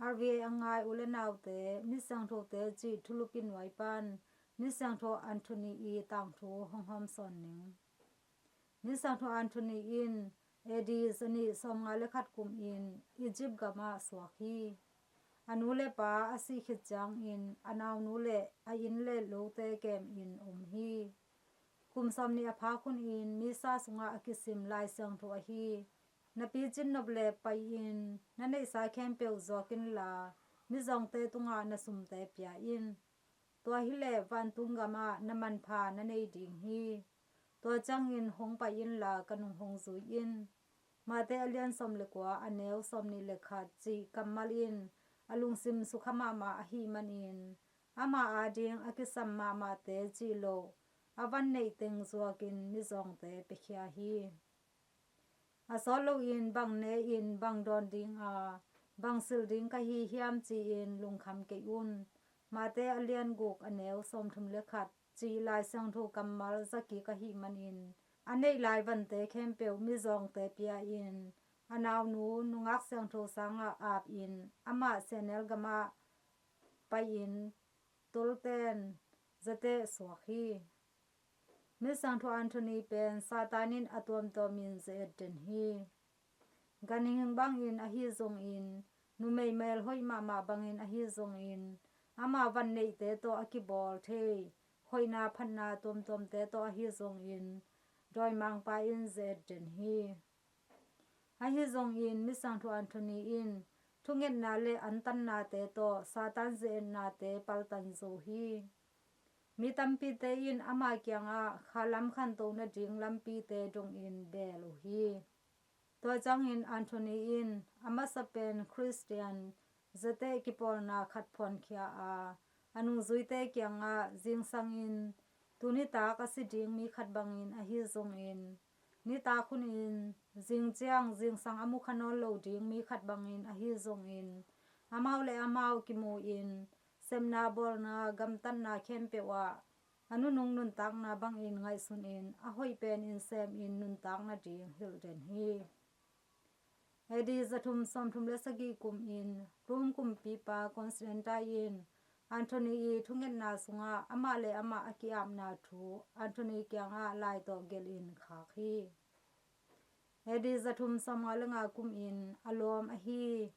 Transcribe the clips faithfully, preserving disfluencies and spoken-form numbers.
R V A a ngai u le naute, Misiangthote cih thulupi nuai pan Misiangtho Anthony i tangthu hong hawmsawn ning. Misiangtho Anthony in A D zanih sawmnga le khat kumin Egypt gamah suak hi. A nu le pa a sih khit ciangin a naunu le a inn le lote kemin om hi. Kum sawmnih a phak hunin misa sungah a kisim Lai Siangtho ahi, na picin nop le pai-in na neihsa khempeuh zuak inla, mizawngte tungah na sumte pia in. Tua hileh vantung gamah na manpha na nei ding hi. Tua ciangin hong pai inla ka nung hong zui in. Mate a lian sawm le kua a neu sawmnih le khat cih kammal in a lungsim sukha mahmah ahih manin, ama ading a kisam mahmahte cih loh a van neih teng zuakin mizawngte piakhia hi. A sawt loin bang ne-in bang dawn dinga bang silh ding ka hi hiam ci-in lungkham kei un. Mate a lian guk a neu sawmthum le khat cih Lai Siangtho kammal zakik ahih manin, a neih lai vante khempeuh mizawngte pia-in, a naunu nungak siangtho sangah apin, amah Senegal gamah pai-in tolten zateh suak hi. Misiangtho Anthony pen Satan in a tuamtuamin ze-et den hi. Ganhing bangin ahi zongin, numei mel hoih mahmah bangin ahi zongin, ama van neihte tawh a kibawl thei hoihna phatna tuamtuamte tawh ahi zongin, dawimangpa in ze-et den hi. Ahi zongin Misiangtho Anthony in thungetna le antannate tawh Satan ze-etnate paltan zo hi. Mi tampite in ama kiangah khalam khanto nading lampite dongin bel uh hi. Tua ciangin Anthony in a masa pen Khristian zateh kipawlna khat phuankhia a, a nungzuite kiangah zingsangin tunitak a si ding mi khat bangin ahi zongin, nitak hunin zingciang zingsang a mukha nawn lo ding mi khat bangin ahi zongin, amau le amau kimu-in sepna bawlna gamtatna khempeuh ah a nunung nuntakna bangin ngaihsunin a hoih penin semin nuntak nading hilh den hi. A D zathum sawmthum le sagih kumin Rome kumpipa Constantine in Anthony i thungetna sungah amah le amah a ki-apna thu Anthony kiangah lai tawh gelhin khak hi. A D zathum sawmnga le nga kumin a lawm ahi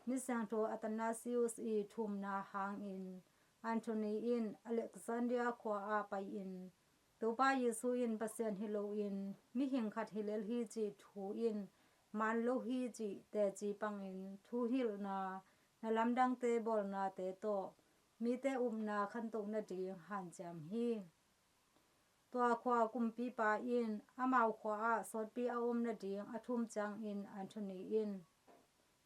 Misiangtho Athanasius i thumna hangin Anthony in Alexandria khua ah pai-in Topa Jesu in Pasian hi loin mihing khat hi lel hi cih thu in man lo hi cih teci pangin thuhilhna na lamdangte bawlnate tawh mite upna khantoh nading hanciam hi. Tua khua kumpipa in amau khua ah sawtpi a om nading a thum ciangin Anthony in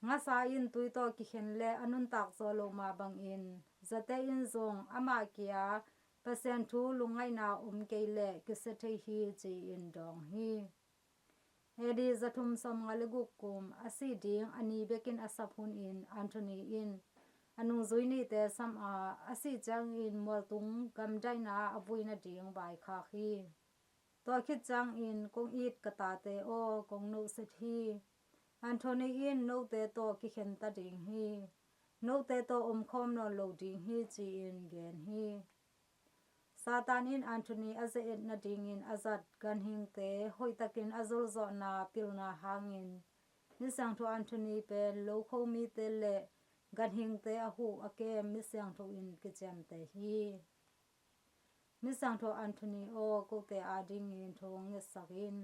ngasa in tui tawh kikhen le a nuntak zaw lo mah bangin zateh in zong amah kia Pasian thu lungngaihna om kei leh kisia thei hi ci-in dawng hi. A D zathum sawmnga le guk kum a sih ding a ni bekin a sap hunin Anthony in a nungzui nihte sam a, a sih ciangin mualtung gamdaihna a vui nading vaikhak hi. Tua khit ciangin kong it ka tate aw, kong nohset hi. Anthony in note tawh kikhenta ding hi. Note tawh omkhawm nawn lo ding hi ci-in gen hi. Satan in Anthony a ze-et nadingin a zat ganhingte hoihtakin a zolzawhna pilna hangin Misiangtho Anthony pen lokho mite le ganhingte a huh a kem misiangtho in kiciamteh hi. Misiangtho Anthony aw, kote adingin thu hong ngetsak in.